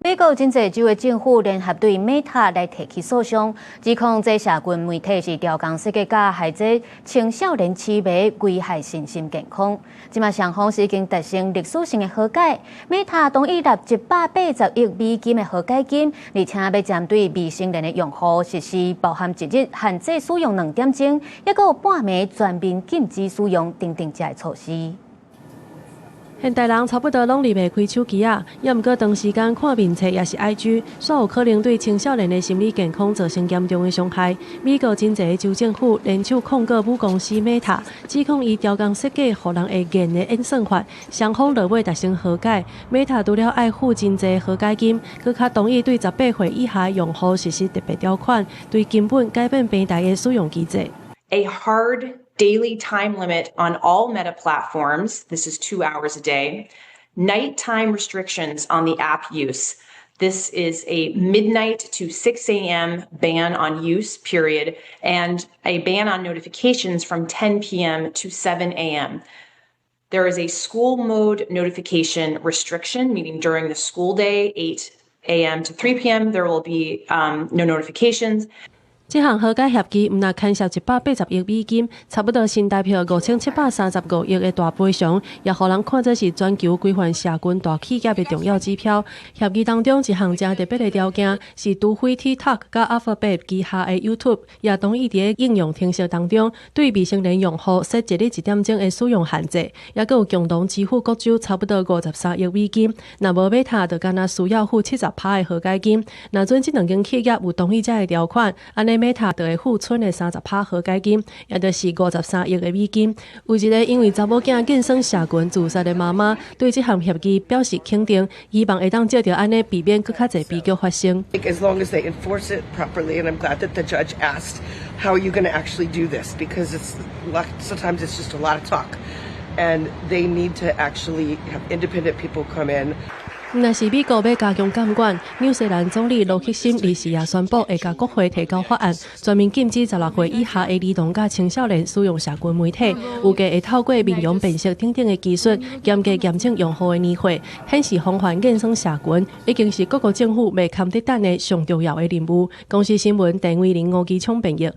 美國真濟州的政府聯合對 Meta 來提起訴訟，指控這社群媒體是調工設計佮害這青少年痴迷，危害身心健康。這馬雙方是已經達成歷史性的和解，Meta 同意納180億美金的和解金，而且欲針對未成年的用戶實施包含一日限制使用2點鐘，抑閣有半暝全面禁止使用等等這的措施。現代人差不多攏離袂開手機仔，猶毋過長時間看面冊抑是 IG，煞有可能對青少年的心理健康造成嚴重的傷害。美國真濟州政府聯手控告母公司 Meta，指控伊調工設計予人會癮的演算法，雙方落尾達成和解。Meta 除了愛付真濟和解金，閣較同意對18歲以下用戶實施特別條款，對根本改變平台的使用機制。 A hard daily time limit on all Meta platforms. This is 2 hours a day. Nighttime restrictions on the app use. This is a midnight to 6 a.m. ban on use period and a ban on notifications from 10 p.m. to 7 a.m. There is a school mode notification restriction, meaning during the school day, 8 a.m. to 3 p.m., there will be no notifications. 這項和解協議毋但牽涉180億美金，差不多新台幣5735億的大賠償，也予人看做是全球規範社群大企業的重要指標。協議當中一項誠特別的條件是，除非 TikTok 佮 Alphabet 旗下的 YouTube 也同意佇應用程式當中對未成年用戶設一日1點鐘的使用限制，抑閣有共同支付各州差不多53億美金。若無 Meta 就干焦需要付70趴的和解金。若準這兩間企業有同意這个條款，按呢 Meta 就會付賰的30趴和解金，也就是53億的美金。有一个因為查某囝見耍社群自殺的媽媽，對這項協議表示肯定，希望會當藉著按呢避免閣較濟悲劇發生。 As long as they enforce it properly, and I'm glad that the judge asked, "How are you going to actually do this?" Because sometimes it's just a lot of talk, and they need to actually have independent people come in. 若是美國欲加強監管，紐西蘭總理盧克森日時也宣布會共國會提交法案，全面禁止16歲以下的兒童佮青少年使用社群媒體。預計會透過面容辨識等等的技術，嚴格驗證用戶的年歲，顯示防範見耍社群已經是各國政府袂堪得等的上重要的任務。公視新聞鄧偉玲、吳基聰編譯。